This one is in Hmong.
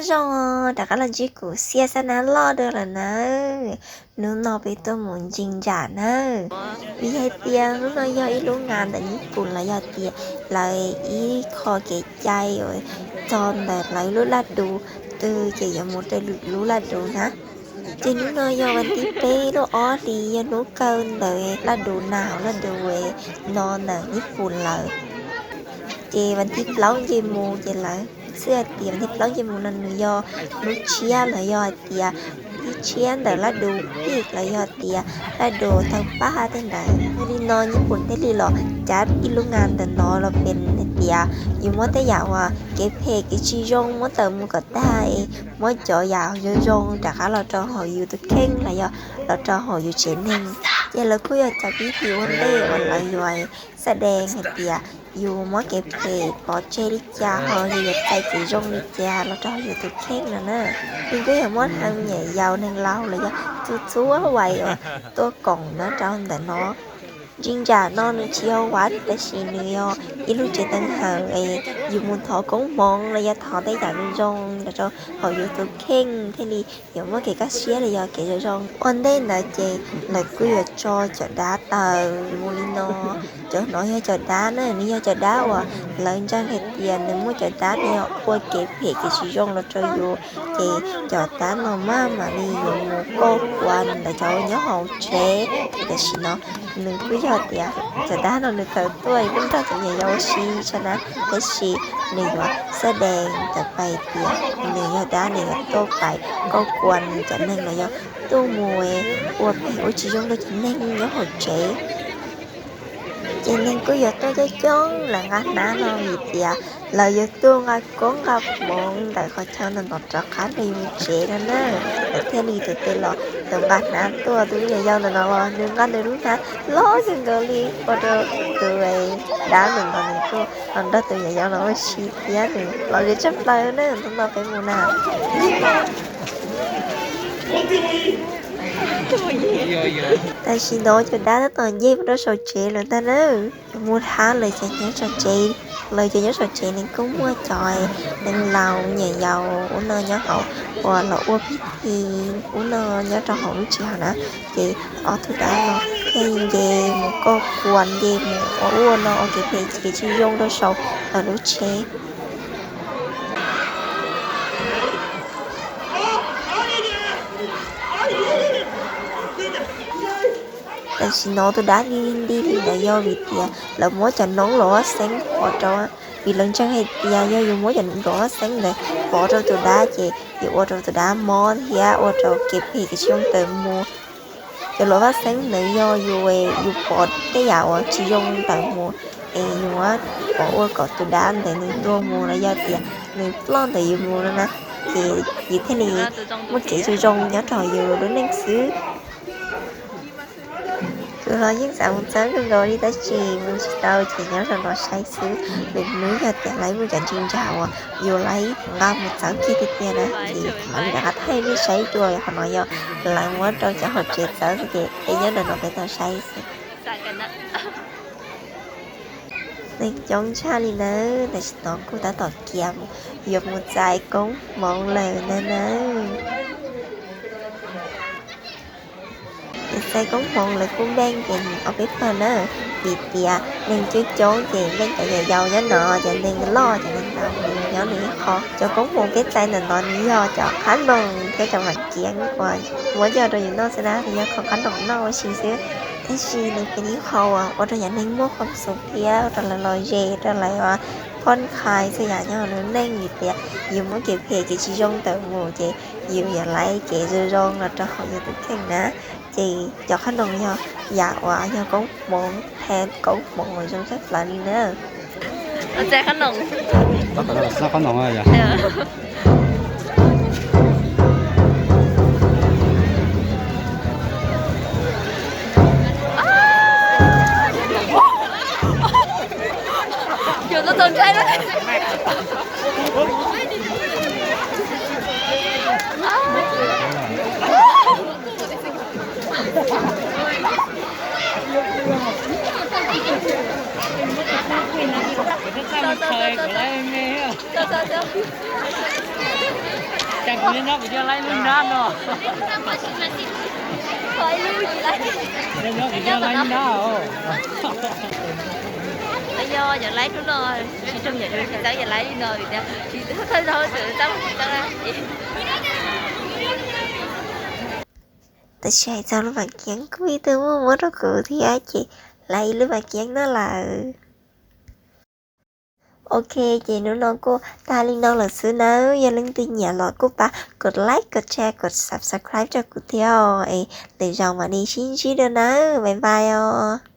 Zoo, rov qab los ntsib kuv Xiaj Xab Nab Loj dua lawm nawb. Hnub no peb tuaj mus ncig ntsam nawb, vim hais tias hnub no yog ib lub nga ntawm Nyij Pooj los yog tias lawv ib qho kev cai uas txog ntawm lawv lub laj du twg ces yuav mus rau lwm lub laj du na. Ces hnub no yog vas thib peb lub ob hlis, yog hnub kawg ntawm laj du na, hauv laj du no ntawm Nyij Pooj lawm. Ces vas thib plaub nce mus ces lawv xwb hais tias vas thib plaub nce mus no nws yog hnub tshiab los yog hais tias hnub tshiab ntawm laj du pij los yog tias laj du thaum paj tej ntawd. Yog li no Nyij Pooj thiaj li los cab ib lub nga ntawm no los pem hais tias yus muab tej yam uas kev phem kev tsis zoo muab tawm mus kom tag, muab cov yam zoo zoo rov qab los rau hauv yus tus kheej los yog los rau hauv yus tsev neeg. Ces lawv kuj yog cov pib hlis ua ntej uas lawv yuav xab dees hais tias yus muab kev phem pov tseg li cas ho yus yuav txais kev zoo li cas los rau hauv yus tus kheej no na. Nws kuj yog muab hneev nyuam yaus neeg laus los yog txhua txhua vais uas tuaj koom nyob rau ntawm no. Ncig ntsam no nws tsis yog vaj tab sis nws yog ib lub tsev teev hawm es yus mus thov koob hmoov los yog thov tej yam zoo zoo los rau hauv yus tus kheej thiaj li yuav muaj kev kaj siab los yog kev zoo zoo. Ua ntej ntawd ces lawv kuj yuav tso cov dab taws mus li no. Cov no yog cov dab na, nws yog cov dab uas lawv ntseeg hais tias nws muaj cov dab no ua kev phem kev tsis zoo los rau yus, ces cov dab no maj mam li yuav mus koj kuas ntawm cov nyob hauv tsev. Tam sim no nws kuj yog tias cov dab no nws tawm tuaj kuj nrog cov nyuam yaus ua si tshaj na, tab sis nws yuav xab dees tawm pais tias nws yog dab, nws yuav tuaj pais koj kuas nws cov neeg los yog tuaj mus ua phem ua tsis zoo rau cov neeg nyob hauv tsev. Ces neeg kuj yuav tuaj coob coob lawv nqa hnab no vim tias lawv yuav tuaj nqa koob nqa hmoov ntawm qhov chaw ntawm no rov qab rau yus tsev no na. Lawv thiaj li tus twg los tus nqa hnab tuaj, tus nyuam yaus ntawm no los nws nqa nws lub hnab loj kawg nkaus li ua rau tus dab ntawm no nws tuaj los nrog tus nyuam yaus no ua si thiab nws los ze tshaj plaws na. Hnub no peb mus na. Tam sim no cov dab tab tom nce mus rau saum tsev lawm ntag na. Mus hab lawv cov nyob saum tsev, lawv cov nyob saum tsev nws kuj muaj cov neeg laus nyuam yaus, ub no nyob hauv uas los ua pib thi ub no nyob rau hauv lub tsev hauv na. Ces ob tug dab no thiaj nce mus koj kuas nce mus ua ub ua no ua kev phem kev tsis zoo rau saum lawv lub tsev. Tam sim no tus dab nti nti li ntawd yog vim tias lawv muab cov noob los vaj xeeb pov rau, vim lawv ntseeg hais tias yog yus muab cov noob vaj xeeb ntawd pov rau tus dab ces yuav ua rau tus dab mob thiab ua rau kev phem kev tsis zoo tawm mus. Cov los vaj xeeb ntawd yog yus, yus pov tej yam uas tsis zoo tawm mus es yus pov ua kom tus dab ntawd nws tuag mus los yog tias nws ploj ntawm yus mus no na, ces yus thiaj li muaj kev zoo zoo nyob rau yus lub neej xwb. Kuv los yeej xav mus txawb kawg nkaus li tab sis mus tsis tau ces nyob rau no saib xwb. Lwm hnub yog tias lawv muaj cov ncig ntsam uas yus lawv nqa mus txawb kiag tiag tiag na ces mam li rov qab thaij nej saib dua. Qhov no yog lawv muab rau cov hauv tsev txawb xwb ces peb nyob ntawm no peb tau saib xwb. Neeg coob tshaj li nawb, tam sim no kuj tab tom khiav yuav mus txais koob hmoov lawm ntag nawb. Txais koob hmoov lawv kuj npeej ces ob peb pawg na, vim tias neeg coob coob ces npeej cov nyuam yaus nyob no, cov neeg loj cov neeg laus nws nyob nws ib qho. Cov koob hmoov peb txais ntawm no nws yog cov qab noom thiab cov vam kiav uas muab coj rau yus noj xwb na, nws yog khoom qab noom noj ua si xwb. Tab sis nws pem ib qho uas ua rau cov neeg muaj khuam xum thiab ua rau lawv los ze, ua rau lawv ua phob nqhais txhua yam nyob hauv lub neej vim tias yus muab kev phem kev tsis zoo tawm mus ces yus yuav laiv kev zoo zoo los rau hauv yus tus kheej na. Ces cov qab noom yog yam uas yog koob hmoov, thaij koob hmoov uas zoo tshaj plaws li na. Qab noom. Nyob kuv coj laib lub nrab no. Nyob kuv coj laib lub nrab os. Yog yog laib lub no, tsis zoo yam tsis txawb yog laib li no vim tias tsis thawj zaug txawm txawb tsis txawb. Tab sis hais txog lub vam keev kuj ib tug muaj muab rau kuv thiab ces laib ib lub vam keev no lawm. Ok, ces hnub no kuj tag li no lawm xwb nawb. Yog leej twg nyiam los kuj pab kov like, kov share, kov subscribe rau kuv thiab os. Es lwm zaus mam li sib ntsib dua nawb. Bye bye os.